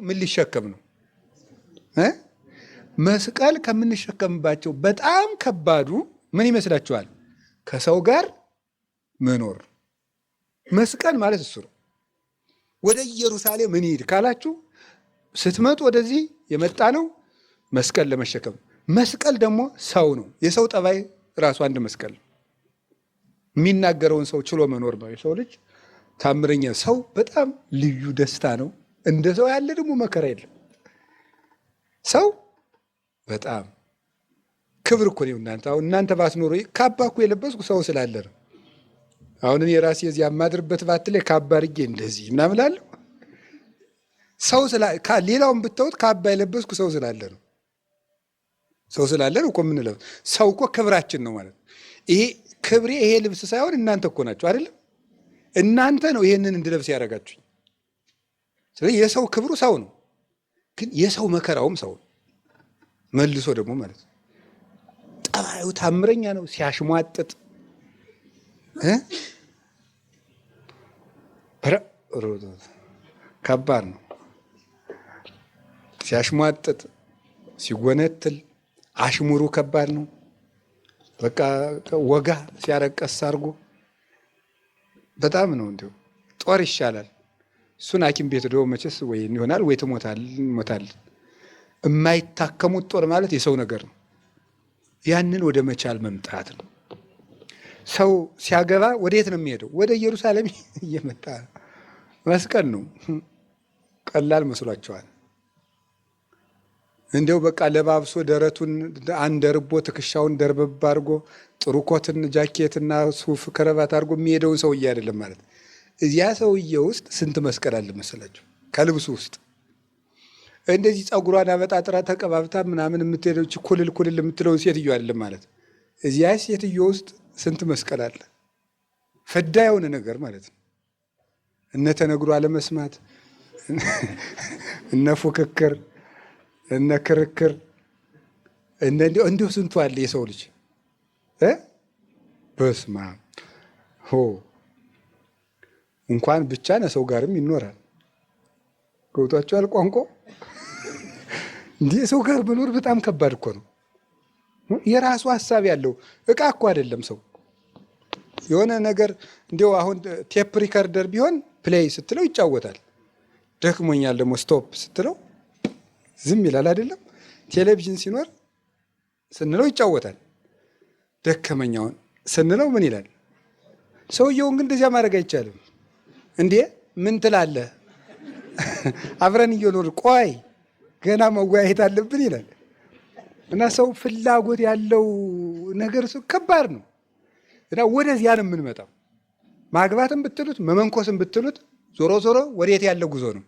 ምን ሊሸከም ነው? መስቀል ከምንሸከምባቸው በጣም ከባዱ ምን ይመስላችኋል? ከሰው ጋር መኖር። መስቀል ማለት እሱ ነው። ወደ ኢየሩሳሌም እንሂድ ካላችሁ ስትመጡ ወደዚህ የመጣ ነው መስቀል ለመሸከም። መስቀል ደግሞ ሰው ነው። የሰው ጠባይ ራሱ አንድ መስቀል ነው። የሚናገረውን ሰው ችሎ መኖር ነው። የሰው ልጅ ታምረኛ ሰው በጣም ልዩ ደስታ ነው። እንደ ሰው ያለ ደግሞ መከራ የለም። ሰው በጣም ክብር እኮ ነው። እናንተ አሁን እናንተ ባትኖሩ ካባ እኮ የለበስኩ ሰው ስላለ ነው። አሁን እኔ ራሴ እዚህ የማድርበት ባት ላይ ካባ አድርጌ እንደዚህ ምናምን እላለሁ። ሰው ሌላውን ብታዩት ካባ የለበስኩ ሰው ስላለ ነው። ሰው ስላለ ነው እኮ የምንለው። ሰው እኮ ክብራችን ነው ማለት ይሄ ክብሬ ይሄ ልብስ ሳይሆን እናንተ እኮ ናችሁ አይደለም? እናንተ ነው ይሄንን እንድለብስ ያደረጋችሁኝ። ስለዚህ የሰው ክብሩ ሰው ነው፣ ግን የሰው መከራውም ሰው ነው። መልሶ ደግሞ ማለት ነው ጠባዩ ታምረኛ ነው። ሲያሽሟጥጥ ከባድ ነው። ሲያሽሟጥጥ ሲጎነትል አሽሙሩ ከባድ ነው። በቃ ወጋ ሲያረቀስ አድርጎ በጣም ነው። እንዲሁ ጦር ይሻላል። እሱን ሐኪም ቤት ዶ መቼስ ወይ ይሆናል ወይ ትሞታል። የማይታከሙት ጦር ማለት የሰው ነገር ነው። ያንን ወደ መቻል መምጣት ነው። ሰው ሲያገባ ወዴት ነው የሚሄደው? ወደ ኢየሩሳሌም እየመጣ መስቀል ነው። ቀላል መስሏቸዋል። እንዲያው በቃ ለባብሶ ደረቱን አንደርቦ ትከሻውን ደርበብ አድርጎ ጥሩ ኮትን ጃኬትና ሱፍ ከረባት አድርጎ የሚሄደውን ሰውዬ አይደለም ማለት። እዚያ ሰውዬ ውስጥ ስንት መስቀል አለ መሰላችሁ? ከልብሱ ውስጥ እንደዚህ ፀጉሯን አበጣጥራ ተቀባብታ ምናምን የምትሄደው ኩልል ኩልል የምትለውን ሴትዮ አይደለም ማለት። እዚያ ሴትዮ ውስጥ ስንት መስቀል አለ? ፍዳ የሆነ ነገር ማለት ነው። እነ ተነግሮ አለመስማት፣ እነ ፉክክር፣ እነ ክርክር፣ እነ እንዲሁ ስንቱ አለ የሰው ልጅ። በስመ አብ ሆ እንኳን ብቻ ነሰው ጋርም ይኖራል። ገብቷችኋል? ቋንቋ እንዲህ ሰው ጋር መኖር በጣም ከባድ እኮ ነው። የራሱ ሀሳብ ያለው እቃ እኮ አይደለም ሰው። የሆነ ነገር እንዲያው አሁን tape recorder ቢሆን play ስትለው ይጫወታል። ደክሞኛል ደግሞ stop ስትለው ዝም ይላል አይደለም። ቴሌቪዥን ሲኖር ስንለው ይጫወታል። ደከመኛውን ስንለው ምን ይላል? ሰውየውን ግን እንደዚያ ማድረግ አይቻልም። እንዴ ምን ትላለህ? አብረን እየኖር ቆይ ገና መወያየት አለብን ይላል። እና ሰው ፍላጎት ያለው ነገር ከባድ ነው። እና ወደዚያ ነው የምንመጣው። ማግባትም ብትሉት መመንኮስም ብትሉት ዞሮ ዞሮ ወዴት ያለ ጉዞ ነው?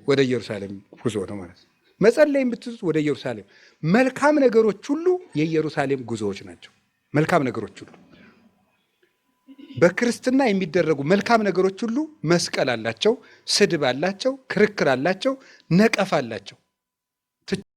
ወደ ኢየሩሳሌም ጉዞ ነው ማለት ነው። መጸለይም ብትሉት ወደ ኢየሩሳሌም። መልካም ነገሮች ሁሉ የኢየሩሳሌም ጉዞዎች ናቸው። መልካም ነገሮች ሁሉ በክርስትና የሚደረጉ መልካም ነገሮች ሁሉ መስቀል አላቸው፣ ስድብ አላቸው፣ ክርክር አላቸው፣ ነቀፍ አላቸው።